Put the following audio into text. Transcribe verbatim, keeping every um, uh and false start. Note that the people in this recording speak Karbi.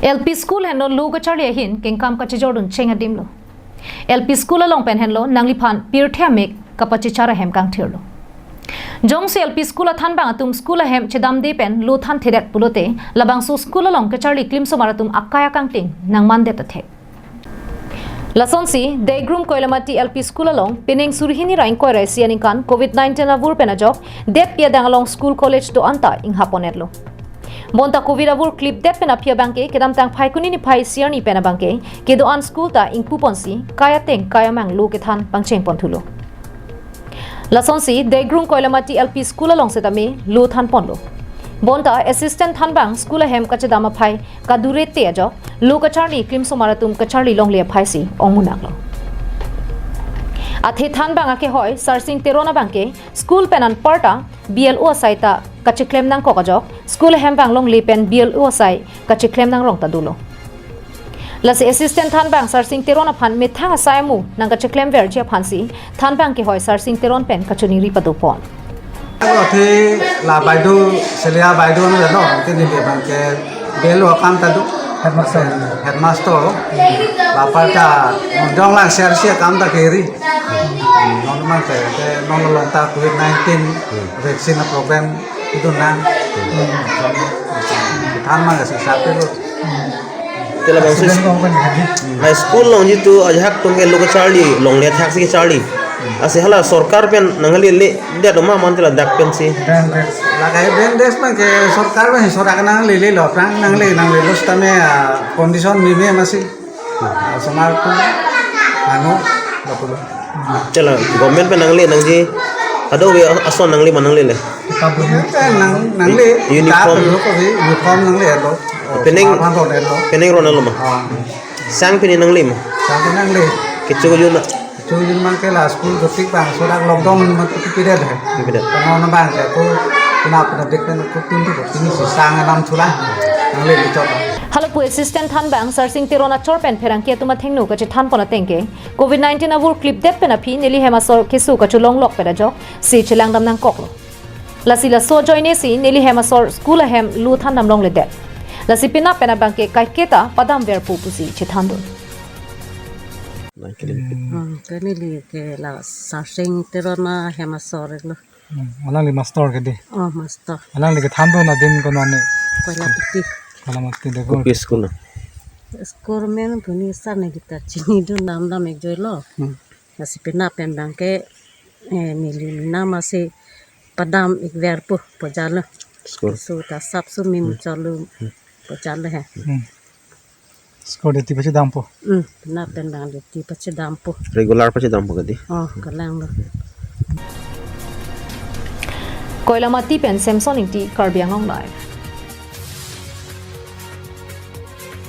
L P school henlo lo kacharli ahin kengkam kachijordun cheng adim lo. L P school along pen henlo nangliphan pirthe amek kapachichar ahem kangthir lo. Jongsi L P school athanbang atum school ahem chedamde pen lo thanthedet pulote labangso school along kacharli klimsomar atum akai akangting nangmandet athek. Lasonsi Degrum Koilamati L P school along penang suri hini ra ingkoi ra isi aningkan covid nineteen avur pen ajok detpi adang along school college do-an ta inghap-onetlo. Bonta covid avur klipdet pen aphi abangke kedamtang Phaikuni niphai isi arni pen abangke kedo-an school ta ingpuponsi kai ateng kai amang lo kethan pangchengponthulo. Lasonsi Degrum Koilamati L P school along setame lo thanponlo. Bonta assistant thanbang school ahem kachedam aphai kadurete ajok lo kacharli klimsomar atum kacharli longle aphaisi ongmunaklo. Athe thanbang akehoi Sarsing Teron abangke school pen anparta B L O asai ta kacheklem nangkok ajok school ahem vang longle pen B L O asai kacheklem nangrong ta dolo. Lasi assistant thanbang Sarsing Teron aphan methang asai amu nangkacheklemverji aphansi thanbang kehoi Sarsing Teron pen kachiningri padopon. Athe la baidu, Selia baidu ano jano, athe neli abangke B L O akam ta do. Headmaster. Headmaster. La parta jonglang sersi akam ta keri. Non mang te, te non along ta covid nineteen vaccine program itu nang. Than mang si sapi lo. Te labangsi Student kong pen hadi. La school along jitu ajahak atum ke lo kacharli longle athak si kacharli. Lasi hala sorkar pen nanglele det ma, mane ladak pensi. Bench desk. Lakai bench desk abangke sorkar pen sorkar nanglelelo, aphrang nangle nanglelo setame, ah, condition meme masi. Ah, osomar atum ano bakulo. Te la government pen nangle nangji, kadokave ason nangle ma nanglele? Kitab bui. Nang, nangle. Uniform. Kitab bui ko si, uniform nanglelo. Penang, osomar atum lelo. Penang ronelo ma? Ah. Sang pini nangle ma? Sang pini nangle. Kecho kejun na? Kecho kejun abangke la school ketik abang, sodak lockdown ma ketik pidet he. Pidet. Kono na abangke ko, kena pina dek pen ko tin tu ko tin si sang anam thula. Nangle bichot. Hala pu assistant thanbang Sarsing Teron achor pen pherangke atum athengno kachethanpon atengke covid nineteen avur klipdet pen aphi neli hem asor keso kacholonglok pen ajoksi chelangdam nangkoklo. Lasi laso ajoinesi neli hem asor school ahem lo thandam longledet. Lasi penap pen abangke kaiketa padamverpo pusi chethandun. Hmm, ke neli ke la Sarsing Teron ahem asor lo. Hmm, alangli master ke dei. Oh, master. Alangli kethandun adim kono ne? Koilamati. Koilamati Degrum. Kopi school na? School amen puni sa ne kita chinidun namdam ekjoilo. Hmm. Lasi penap pen abangke, eh, neli nam asi padam ikverpo pojalo. School. Su ta sap su mim cholo pojalo he. Hmm. School duty pachedampo. Hmm, penap pen abang duty pachedampo. Regular pachedampo ke dei. Oh, kalanglo. Koilamati pen Samson Ingti, Karbi Anglong Live.